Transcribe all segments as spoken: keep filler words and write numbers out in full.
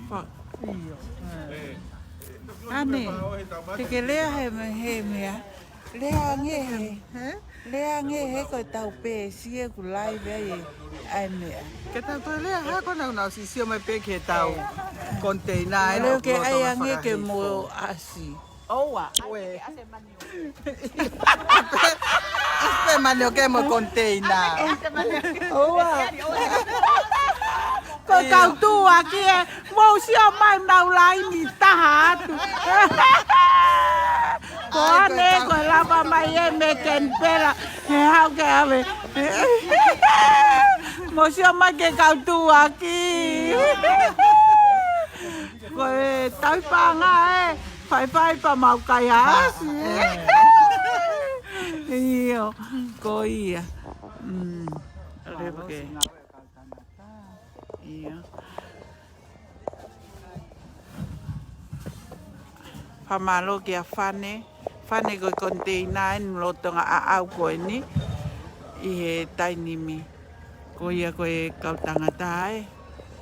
Fa- ʻAne, te ke lea he me, he meʻa. Lea ange he. He? Lea ange he ko e tau pē sie ku live ai e, ʻai meʻa. Ke tau toe lea ha ko nau nau si sio mai pē ke tau container ai. Leo ke ʻai ange ke mo ʻasi. ʻOua. ʻAsi pē manioke mo container. ʻOua. Ko e kau tuʻuaki ē, mou sio mai nau laini taha atu. Ko ʻAne ko e lava mai ē mei Kenipela, he haʻu ke ʻave. Mou sio mai ke kau tuʻuaki. Ko e tauhi paʻanga ē. Faifai pea mau kai ʻasi. ʻIo, ko ia. Mm. Lepa ke. ʻIo. Fakamālō kia Fane. Fane ko e container eni lolotonga ʻaʻau ko eni ʻi he taimi ni. Ko ia ko e kau tangata ē,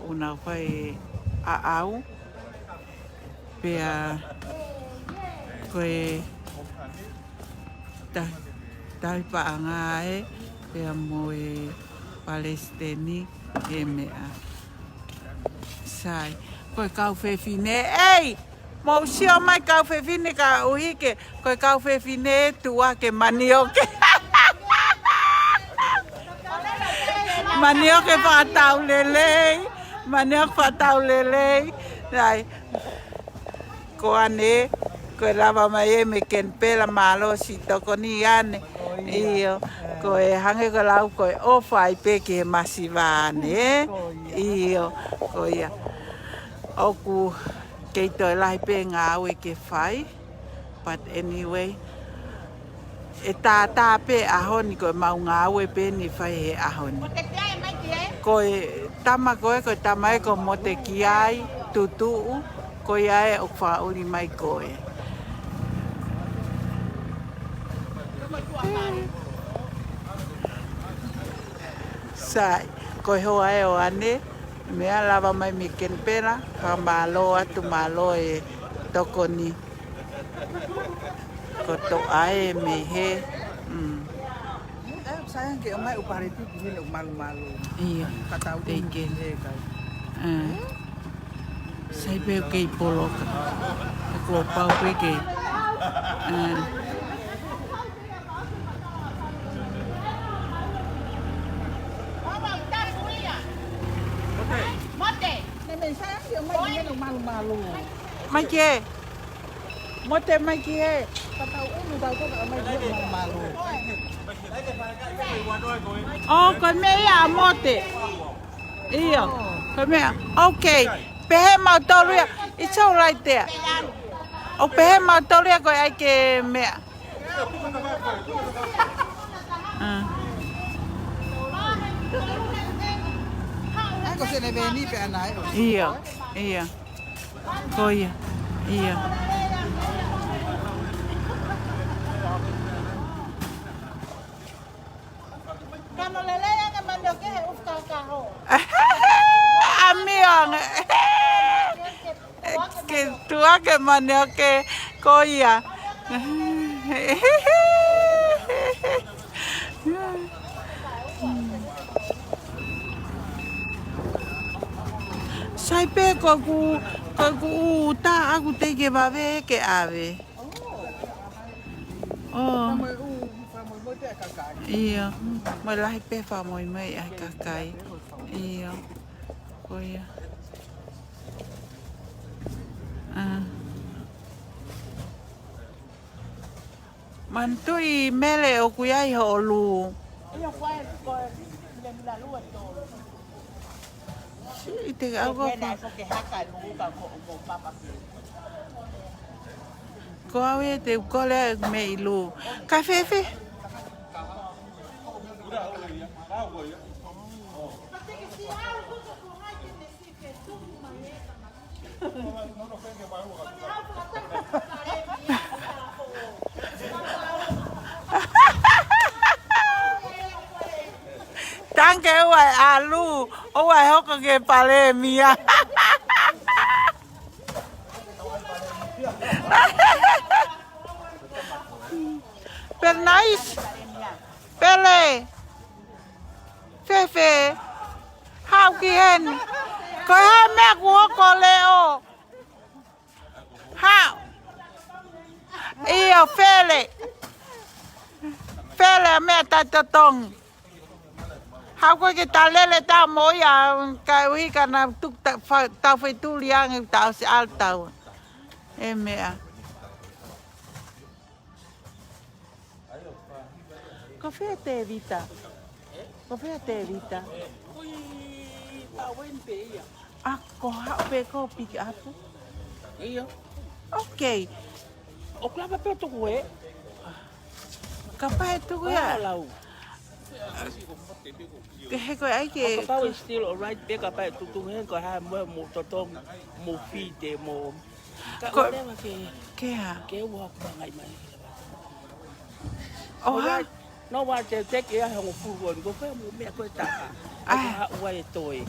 ʻoku nau fai ʻaʻau. Pea ko e ta-, tauhi paʻanga ē, pea mo e palesiteni he meʻa. Sai, ko e kau fefine, ei! Mou sio mai kau fefine ka ʻuhi ke, ko e kau fefine tuʻuaki manioke. Manioke fakatau lelei, manioke fakatau lelei. Sai. Ko ʻAne, ko e lava mai ē mei Kenipela, mālō siʻi tokoni ʻAne. ʻIo, ko e hangē ko e lau ko e ʻofa ai pē ki he masiva ʻAne. ʻIo, ko ia. ʻOku kei toe lahi pē ngāue ke fai, but anyway, ʻe tātā pē ʻaho ni ko e mau ngāue pē eni fai he ʻaho ni. Ko e tama ko ē, ko e tama ē ko Motekiai Tutuʻu, ko ia ē ʻoku fakaʻuli mai ko ē. Sai, ko e hoa ē ʻo ʻAne, meʻa lava mai mei Kenipela, fakamālō atu, mālō e tokoni. Ko toʻa ē mei he, mm. Ē, sai ange ke ʻomai ʻo pare tuku hile ʻo malumalu. ʻIo. Ka tau teke. He kai. Ē. Sai pē ʻoku kei poloka. Ko pau pē ke. Ē. Mote. Mote. Mai ke. Mote mai ke. Ka tau unu tau toka mai ke malu. ʻO, ko e meʻa ia ʻa Mote. ʻIo, ko e meʻa. Okay. Pehē mautolu ia. It's all right there. ʻO pehē mautolu ia ko e ʻai ke meʻa. Ah. ʻIo, ʻio. Ko ia, ʻio. Kano lelei ange manioke he ʻufi kakaho. ʻAmio ange. Ke tuʻuaki manioke ko ia. Sai pē ko ʻeku, ko ʻeku ʻū tā ʻaku teʻeki ke vave ke ʻave. ʻO. ʻIo. Mo e lahi pē fakamoimoi ʻa e kakai. ʻIo. Ko ia. Ah. Manatuʻi Mele ʻoku ʻi ai hoʻo lū. Siʻi te au ko. Ko au ē te u kole ai mei lū. Kae fēfē? Tanke ua, ʻalu, ʻoua ʻe hoko ki he palēmia. Pele Nice. Pele. Fefe. Haʻu ki heni. Ko e hā e meʻa kuo hoko, Leo? Haʻu. ʻIo, Fele. Fele, ʻa e meʻa taʻetotongi. Haʻu koe ke ta lele ʻetau moʻui, kae ʻuhi ka na tuku ta-, fa-, tau feituʻu ange, tau ʻosi ʻalu ʻetau. ʻE meʻa. Ko fē Tēvita? Ko fē Tēvita? Ko ʻi Tauen pē ia. ʻA, ko haʻu pē ko pick up? ʻIo. Ok. ʻOku lava pē tuku ē. Kapau ʻe tuku ia. Lau. Ke he ko e ʻai ke. Kapau ʻe still alright pē kapau ʻe tuku he ko ha mo, mo totongi, mo fite, mo. Ka ko, ʻoua te ke, ke hā? Ke ua ko ngai mai. ʻO hā? Alright. No, wa te te ke ia he hongofulu ko ni, ko e mo meʻa ko e taha. ʻAi. Ko ha ua e toe.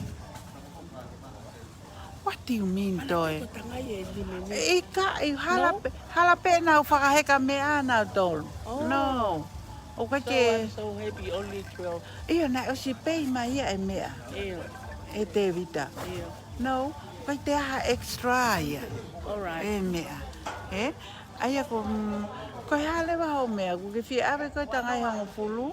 What do you mean, toe? Ko tangai e lime ni. ʻIkai, hala pē, hala pē nau fakaheka meʻa nau tolu. Oh. No. ʻOku ke. So I'm so happy, only twelve. ʻIo, naʻe ʻosi pei mai ia e meʻa. ʻIo. ʻE Tēvita. ʻIo. No, ʻoku te aha extra ia. All right. E meʻa. E? ʻAi ia ko, mm, ko e hā leva hoʻo meʻa, ʻoku ke fie ʻave ko e tangai hongofulu?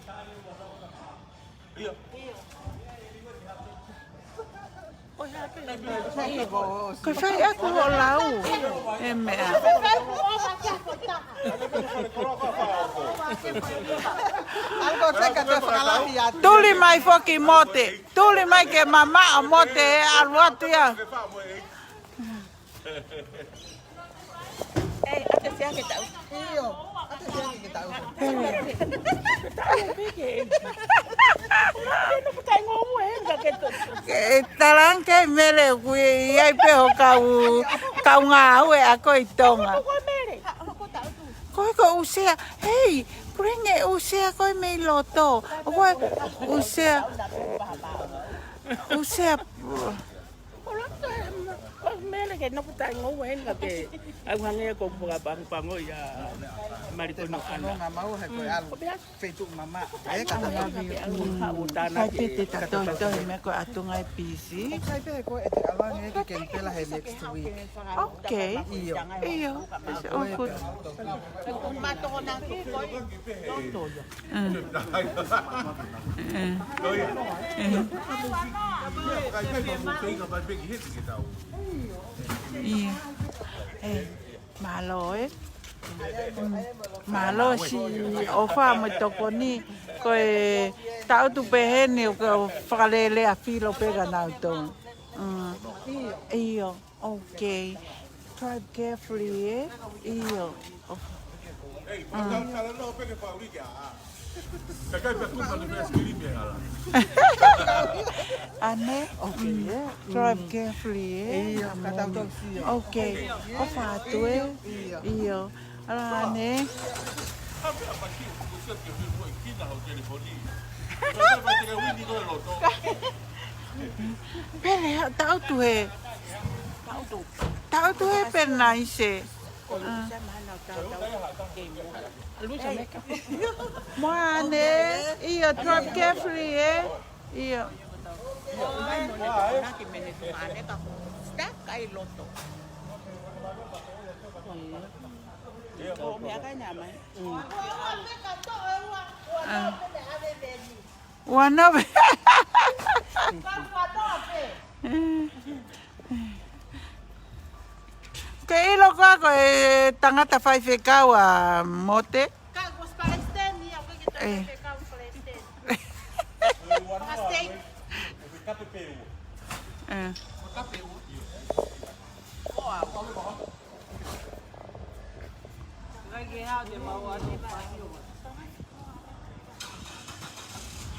Ko e fai ʻeku hoʻo lau, e meʻa. Tuli mai foki Mote, tuli mai ke mamaʻo Mote, ʻe ʻalu atu ia. Ei, ʻa te siʻa ke tau. ʻIo, ʻa te siʻa ke tau. Ke talange Mele, ʻoku ʻi ai pē hoʻo kau, kau ngāue ʻa koe ʻi Tonga. Ko e ko ʻusea, hei, bring e ʻusea ko e mei loto. Ko e ʻusea, ʻusea. Ko Mele ke noku tai ngou eni ka ke au hangē ko fakapangopango ia Malikoni ʻAna. Ko pea feituʻu mamaʻo. Ē, ka tau. Fai pē te ta tohitohi mei he ko e ʻatunga e pisi. Fai pē ko e te ʻalu ange ke ken pela he next week. Ok. ʻIo. ʻIo. It's all good. ʻIo. Mālō, ē. Mālō siʻi ʻofa mo e tokoni, ko e taʻutu pehē ni ʻoku fakalele ʻa Filo pē ka nau tō. ʻIo, ok. Drive carefully, ē? ʻIo. ʻAne? Ok, ē? Drive carefully, ē? ʻIo, ka tau tau sio. Ok. ʻOfa atu, ē? ʻIo. ʻAla ʻaneʻi. Pele, taʻutu he. Taʻutu he Pele Nice. Moane, ʻio, drive carefully, ē? ʻIo. Stuck ai loto. Ko e meʻa kai na mai. Ua nove. Ke ʻilo koā ko e tangata faifekau ʻa Mote? Ka ko Palesiteni, ʻa ko e tangata faifekau Palesiteni. Pastor.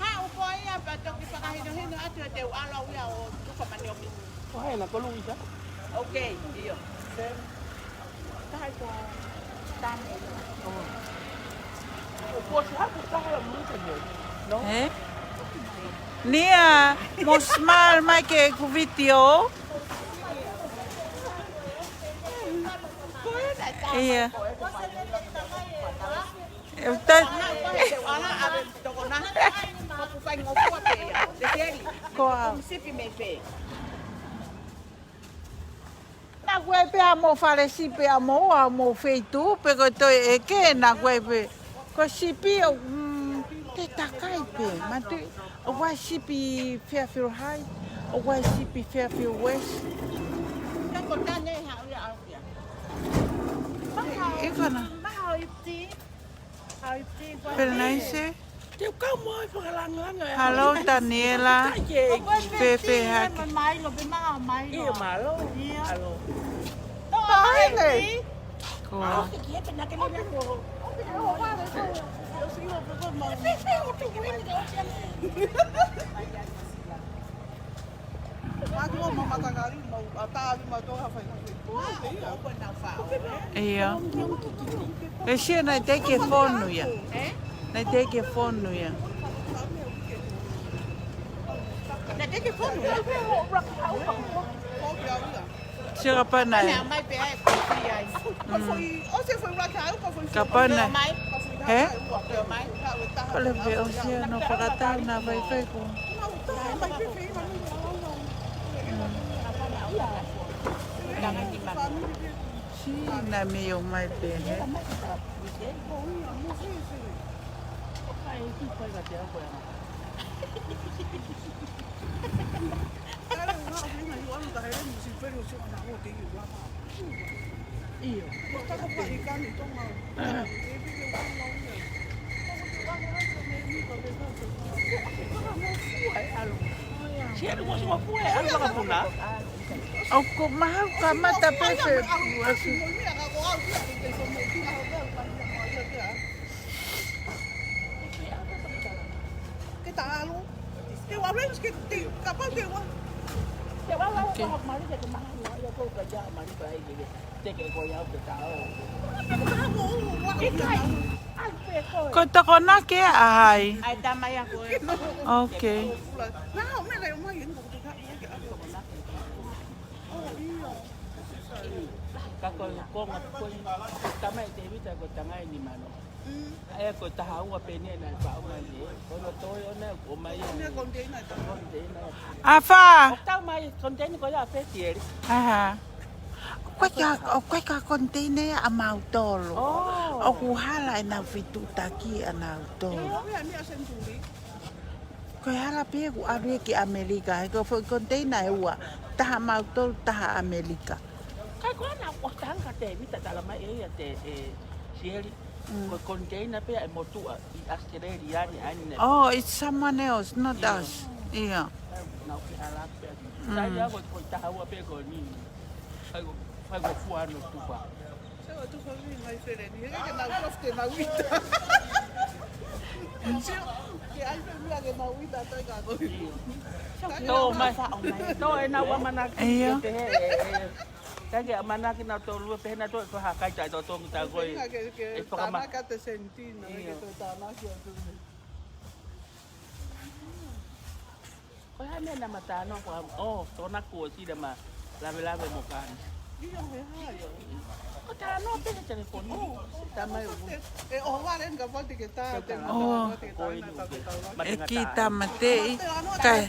Haʻu ko ia pea toki fakahinohino atu e te u ʻalu au ia ʻo tufa manioke. Ko hai na ko Luisa? Ok, ʻio. Taha ko Tane. ʻO ko si haku taha la Luisa ʻio. No? Ē? Nia, mo smile mai ki heʻeku vitiō. ʻIa. ʻE, ta- Ko au. Naʻa ku ʻai pē ʻa mo fale sipi ʻa mo ʻa mo feituʻu pē ko e toe ʻeke naʻa ku ʻai pē. Ko sipi ʻo, mm, te takai pē. Matu, ʻoku ʻi ai sipi Fairfield High, ʻoku ʻi ai sipi Fairfield West. ʻIkona. Pele nai se. Te u kau mo e fakalāngilangi. Hello, Taniela. Pepe hake. Mailo, pe maha mailo. ʻIo, mālō. ʻIo. Mālō. Ko. ʻIo. ʻE sia naʻe teʻeki ke fonu ia. Naʻe teʻeki ke fonu ia. Sia kapau naʻe. Kapau naʻe. He? Ole pe o sia no fakatau na vaivai ko. Sina me o mai pē, he? ʻIo. ʻOku mahalo kamata pē se uasi. Ke ta ʻalu. Ke u arrange ke te kapau ke ua. Ke ua lau ka mali ke te maha ua ia ko ka ia mali ka ai ke te ke ko ia ke ta o. Ke kai. Ai pē ko. Ko Tokonaki ʻa hai? Ai tamai ako e. Ok. Na o me le mai ni ko te ka ia ke ako. Ka ko ko ma ko tamai te vita ko tangai ni mano. ʻE ko e taha ua pē eni naʻe paʻo mai ē. Ko hono toe ʻona ʻoku ʻomai ʻa e container. Container. ʻAfā? ʻOku tau mai container ko ia ʻa Peti ē. Aha. ʻOku ʻikai ko e, ʻoku ʻikai ko e container ia ʻamautolu. ʻOku hala ʻenau fetuʻutaki ʻanautolu. Ko e hala pē ʻoku ʻalu ia ki ʻAmelika, he ko e foʻi container ʻe ua, taha ʻamautolu, taha ʻAmelika. Kai ko ana ʻo tanga te vita tala mai ʻe ia te, ʻe Sieli. Ko e container pē ʻe motuʻa ʻi ʻAositelēlia ni ʻa eni. Oh, it's someone else, not us. ʻIo. Nau ke hala pē. Sai ia ko e taha ua pē ko eni. Kai ko, kai ko fuano tupa. Sai ua tupa mi mai feleni. He ke nau kof te nau ita. Sai ke ai pē mia ke nau ita tai ka ko. Tō mai. Tō e nau ʻamanaki. ʻIo. Ke he, e, e. Kai ke ʻamanaki nautolu pehē nautolu ko hakai tai tō tongi tai ko e. Ke, ke, e fakama. Tānaki ʻa te sentina, ke tō tānaki atu. Ko e hā e meʻa naʻa ma tānoa ko ʻa, ʻo, tōna kuo sila ma lavelave mo kāni. ʻIo, he hā ia. Ko tānoa pē he telefoni. Tamai o. E o vale nga vate ke tā, te ma tānoa te tāna ta ke tāna. ʻE ki tamateʻi. Kai.